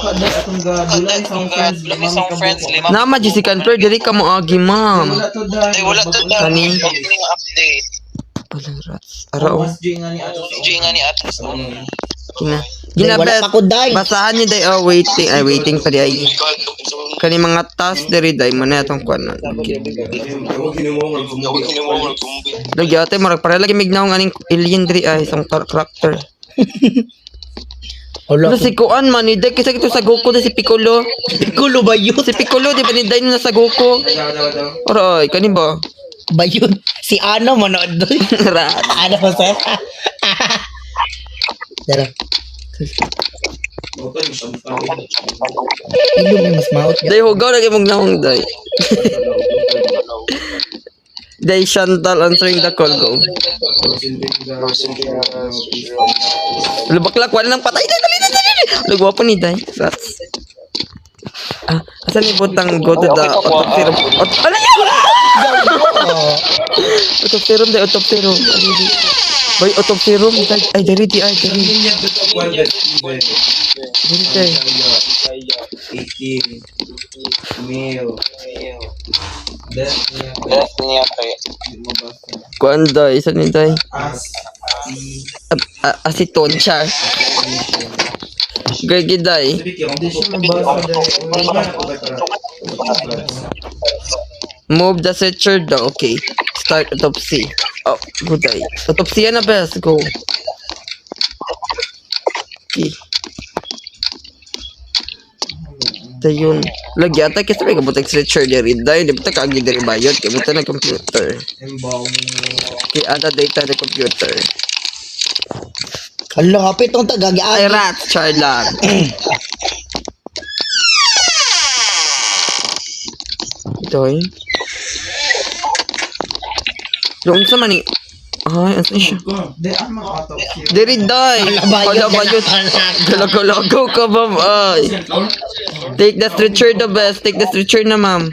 Baka dahil atong ga dula ni sa akong friends, lima mi kabuok. Nama di second floor diri ka mo agi, ma'am. Wala to dahil. Ay, wala to dahil. Kani? Bago ni nga update. Walang rats. Ara oh. Mas nga ni ato sa Jay nga ni ato sa una. Kina. Day, Gina wala best. pa ko day. Basahan niyo day oh waiting ay waiting pa di ay. Kani mga task diri day mo na atong kuan. Lagi ate murag pare lagi mignaw aning alien diri ay isang character. Wala. Ano si Kuan man ni Day kasi ito sa Goku na si Piccolo. Piccolo ba yun? Si Piccolo di ba ni Day na sa Goku? Aray, kani ba? Ba yun? Si ano manood doon? Rat. Ano ba sir? Dara. Ilong yung mas maot. Day hugaw lagi mong naong day. Day Chantal answering the call go. Lubaklak wala nang patay. Day, dali, dali, dali. Lugwa po ni Day. Rats. Ah, asan ni butang go to the autopsy room? Ala yan! Oh. Autopsy room, day, autopsy room. Ay, di. Boy, autopsy room. Day, ay, dali, di, ay, dali. Dali, day. 18 male death niya Death niya kay di mabasa Kuan, day. Isa ni day. as E Ah, aceton, char. Gagi, day. hindi siya mabasa dahil wala na ko Move the suture daw. Okay. Start autopsy. Oh, good day. Autopsy yan na best. Go. Okay. Dayon. Lagi ata kasi may kabutag suture diri. Dayon, di ba ta kaagi diri bayot? Kaya buta na computer. embalm. Okay, ada data the computer. Hala, kapit tong tagagi. Ay, rats! Char lang. Ito eh. Doon sa mani. Ay, asa siya? Di ang mga autopsy. Diri day! Hala, Hala ba yun? Galagalago ka ba? Ay. Take the stretcher the best. Take the stretcher na, ma'am.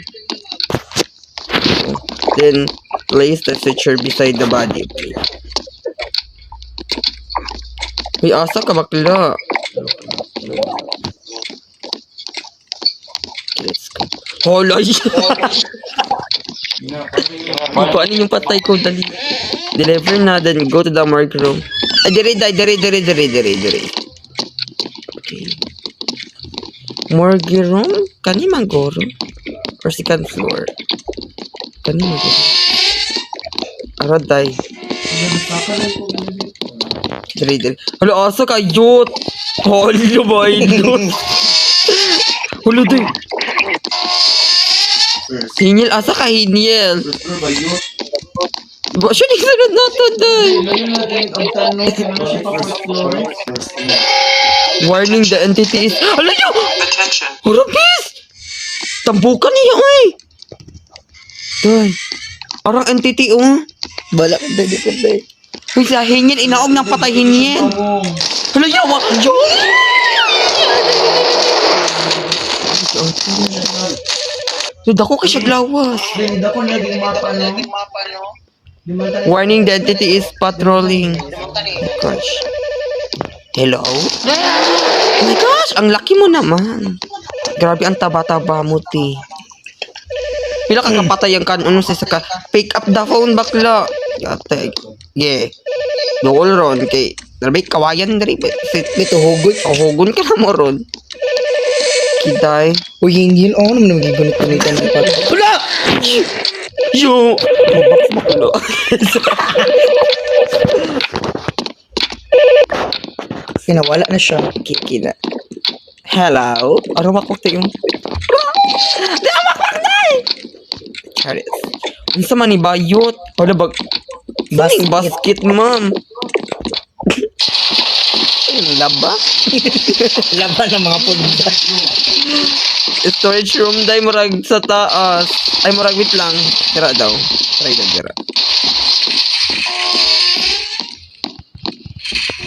Then, place the stretcher beside the body. Okay. Uy, asa ka bakla? Okay, let's go. Hala! Paano yung patay ko? Dali. Deliver na, then go to the morgue room. Ay, diri, day, diri, diri, diri, diri, diri. Okay. Morgue room? Kani man guro? Or second floor? Kani man guro? Ara, day. Diri, diri. Hala, asa ka, yut! Hala, ba, yut? Hala, day. Hinil, asa ka, hinil? Ba, siya nagsunod na to, day. Layo na din ang tanong kung siya pa fourth floor. Warning, the entity is... Ala niyo! Attention. Hurapis! Tambukan niya, oy! Day. Arang entity, oh. Bala ko day, di ko day. Uy, sa hingin, inaog ng patay hingin. Hala niyo, wa... Yo! Dude, ako kay siya glawas. Hindi ako naging mapa no. Di man tayo- Warning, the entity is patrolling. Oh gosh. Hello? Oh my gosh, ang laki mo naman. Grabe ang taba-taba mo, ti. Pila ka kapatay ang kan ano sa ka. Pick up the phone bakla. Yate. Yeah. Dool ron kay grabe kawayan diri ba. Sit Dito hugoy. hugon ka na mo ron. Kiday. Uy, hinghil. Oh, naman naman gigunit-gunitan ng pat. Wala! Yo. Mabox bakla. Pinawala na siya. Kikina. Hello? Ano makok tayo? Di makok day! Charis. Unsa man ni bayot? Wala bag... Basket. Basket. Basket, ma'am. Ayun, laba? Laban ng mga pulda. Storage room day murag sa taas. Ay murag wait lang. Dira daw. Try daw dira.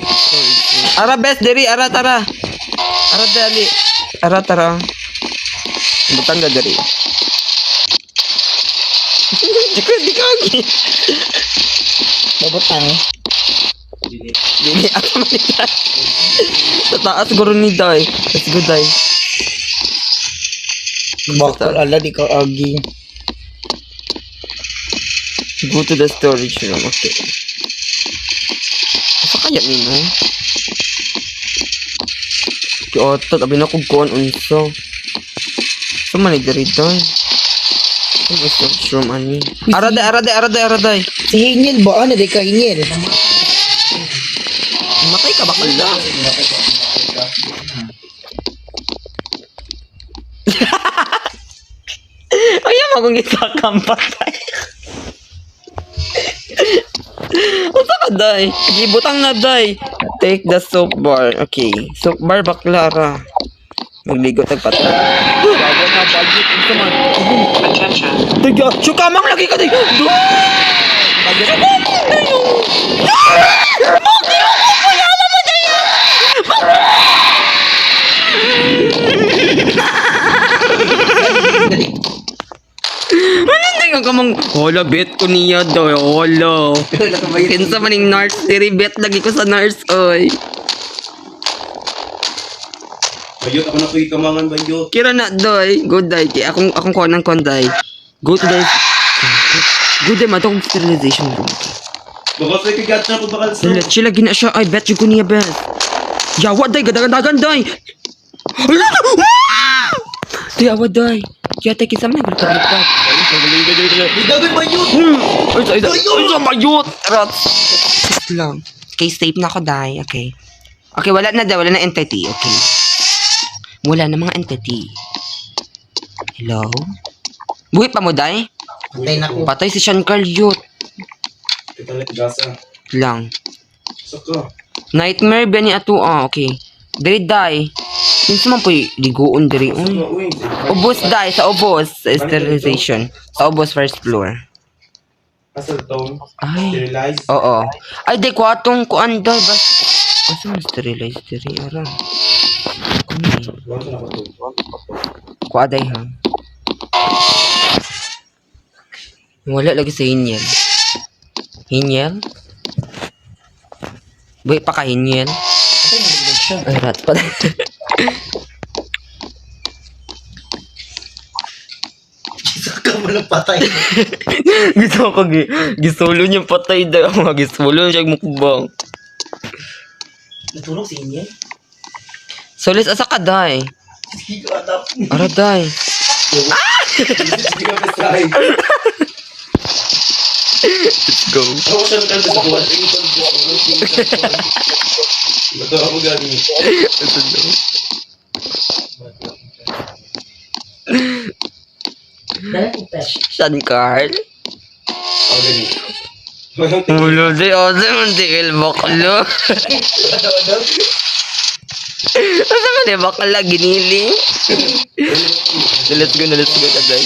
Storage room. Ara best diri ara tara. Ara dali. Ara tara. Butang ga diri. Di ko di ko agi. Babutang. Dili ata man ni Day. Sa taas guro ni Day. Let's go Day. Bakal ala di ka agi. Go to the storage room. Okay. Asa kaya ni no? Kiotot, abi na kog kuan unsa. So man diri day. Ano storage room ani? Araday, araday, araday, araday. Si Hingil ba? Ano di ka Hingil? Matay ka bakla. Ay, akong gisakang patay. Unsa ka, day? Gibutang na, day. Take the soap bar. Okay. Soap bar, bakla ra. Magligo tag patay. Bago na budget. Unsa man? Attention. Tiga, sukamang lagi ka, day. Sukamang dayo. Ah! Bakit ako payawa mo, day? Ano na yung kamang, hola, bet ko niya daw, hola. Kinsa man yung nurse, diri bet lagi ko sa nurse, oy. Bayot, ako na ko'y kamangan, bayot. Kira na, doy. Good day. Kaya akong kuha ng konday. Go to the... Good day, matong sterilization room. Baka sa'yo kay Gatsa ko bakal sa. Dala, chila, gina siya. Ay, bet yung ko niya, bet. Yawa, day. Gadagan-dagan, day. Hala! Ah! Day, awa, day. Kaya tayo kinsa man, naglupa-lupa. Dagan, bayot! Ay, ay, ay, ay, sa mayot! Rats! Lang. Okay, safe na ako, day. Okay. Okay, wala na daw. Wala na entity. Okay. Wala na mga entity. Hello? Buhi pa mo, day? Patay na ko. Patay si Sean Carl Yut. Kita lang, gasa. Lang. Saka. Nightmare ba ni ato? Ah, okay. Diri, day. Minsan man po'y liguon diri. Saka, Uy. uy. Ubos, day. Sa ubos. Sa sterilization. Sa ubos, first floor. Asal tong. Ay. Sterilize. Oo. Ay, di ko atong kuan day. Bas, asa man sterilize diri? Ara. Kuan Wala na ako to. Kuha day ha. Wala lagi sa hinyel. Hinyel? Buhi pa ka hinyel. Patay na din siya. Ay, rat pa. Saka mo lang patay. Gusto ko gisulo niya patay daw. Mga gisulo siya mukbang. Natulog si Hingil? Solis, asa ka day? Sige, atap. Ara day. Hindi ka pesay. Let's go. Ako siya ng kalbo sa buwan. Bato ako gani. Ito daw. Dala ko pet. San Carl? Ako gani. Walang Ulo di, ose, muntikil baklo. Asa ka di bakla, giniling? Let's go na, let's go na, day.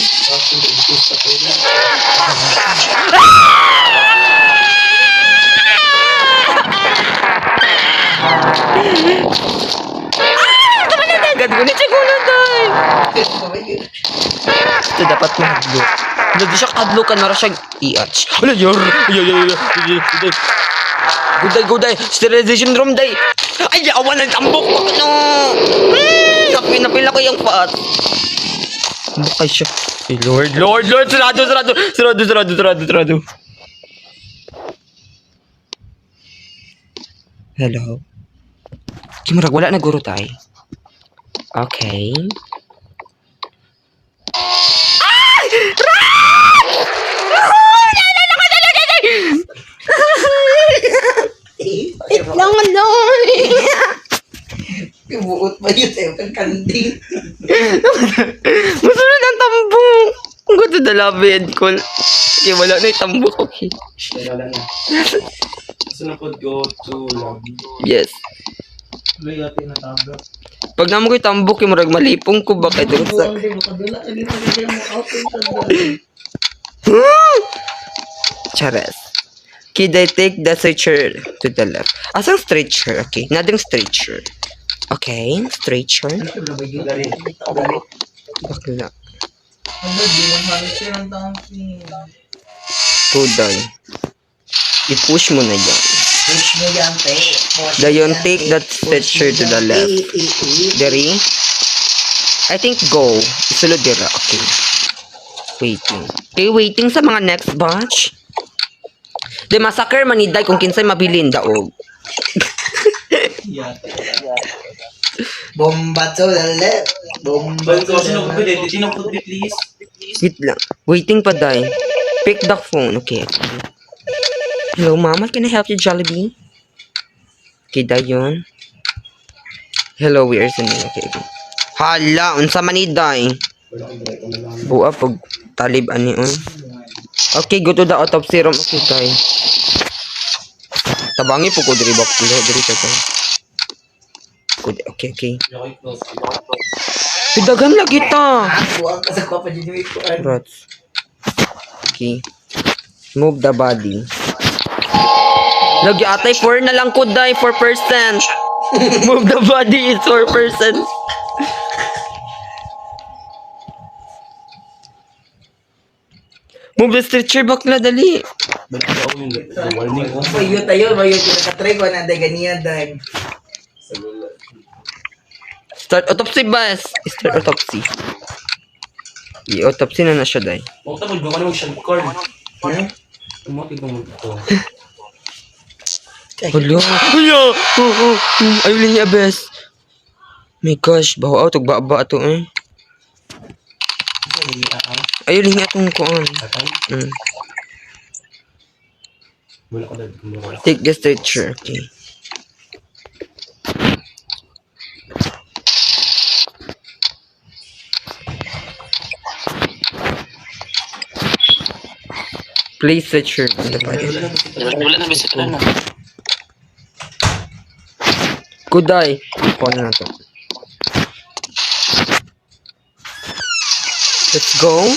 Agad ko ni Chigulo, day. Ito dapat mahadlo. Hindi di siya kadlo ka nara siya EH. Ala, yor! Yor, yor, yor, yor, yor. Good day, good day. Sterilization room day. Ay, awan ng tambok. Bakit no? Napila ko yung paat. Tambok kay siya. Ay, Lord, Lord, Lord. Sarado, sarado. Sarado, sarado, sarado, sarado. Hello? Kimurag, wala na guro tay. Okay. Wait lang, ano? Buot pa yun sa'yo kang kanding. Masunod ang tambok. Ang gusto na labid ko. Okay, wala na yung tambok. Okay. Wala na. Gusto na po go to lobby. Yes. May ate na tabla. Pag namo ko yung tambok, yung murag malipong ko ba kay sa... Hindi mo kadula. Hindi mo kadula mo out. Chares. Okay, they take the stretcher to the left. Asang stretcher? Okay. Nading stretcher. Okay, stretcher. Dari. Bakla. Ano, di mo halos ang tangking. Tuday. I-push mo na yan. Push mo yan, te. Push Dayon, mo yan, take te. that stretcher Push to mo the yan, left. te. Diri. I think go. Isulod dira. Okay. Waiting. Okay, waiting sa mga next batch. The massacre maniday kung kinsay mabilin daog. Yate. Bomba to the left. Bomba Balik to ko, the sino ko left. pwede? Sino ko pwede, please? Wait lang. Waiting pa day. Pick the phone. Okay. Hello, mama. Can I help you, Jollibee? Okay, dayon. Hello, we are sending. Okay. Hala, unsa man ni day? Buа pag talib ani on. Okay, go to the autopsy room. Okay, day. Tabangi po ko diri baklo diri ta day. Good. Okay. Pidagan lagi ta. Buang ka sa kwa pa dyan yung ikuan. Rats. Okay. Move the body. Lagi atay 4 na lang ko day, 4%. Move the body is 4%. Move the stretcher bakla dali. Balik ko ako yung warning ko. Mayo tayo, mayo tayo. Nakatry ko na dahil ganiyan dahil. Start autopsy bas. Start autopsy. I-autopsy na na siya day. Huwag ka mag-gawa ng shot card. Hmm? Tumati ka mag-ito. Hala. Hala. Oh. Ayaw lang niya bes. My gosh, baho out og ba ato eh. Ayaw lang niya atong kuan. Wala ko dahil wala. Take the stretcher. Okay. Place stretcher on the body. Wala na bisita na. Kuday. Kuha na na to. Let's go.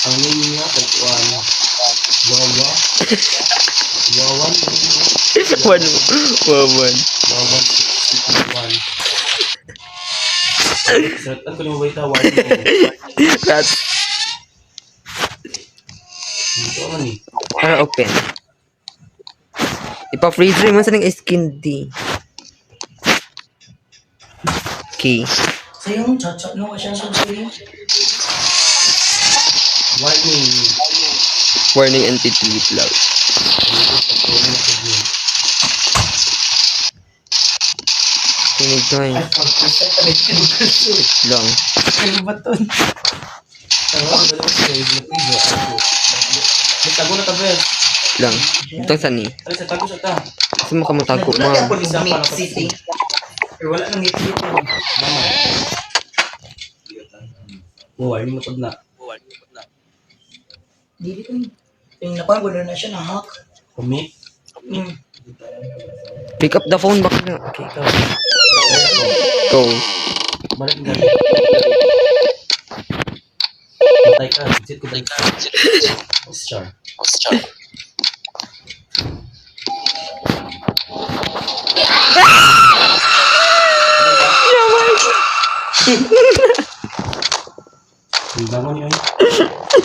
Ang name niya, tagpuan. Wawa. Wawan. One. One. One. Wawan. 61. Saratan ko lumabay ta, warning. That's Dito man eh. para open. Ipa-freezer mo sa nang skin D. Okay. Sa'yo, chacha, no, siya sa sa'yo. Warning. Warning entity with love. Tinig to eh. Ay, pag-present na rin Lang. Ano ba to? May tago na tabi. Lang. Itong sani. Ay, sa tago sa ta. Kasi mo kamatago, Wala ma'am. po ng Meat City. Or wala nang Meat City. Mama. Oh, warning na pag na. Dili ko. Yung nakuha ko na siya na-hack. Commit. Pick up the phone back na. Okay. Go. Balik na. Patay ka. Sit ko tayo. Sure. Ang bangon yun.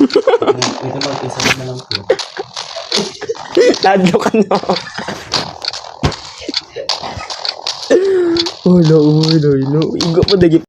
Ito ba, isa na lang ko. Lado ka na. Wala, wala, wala. Igo pa dagi.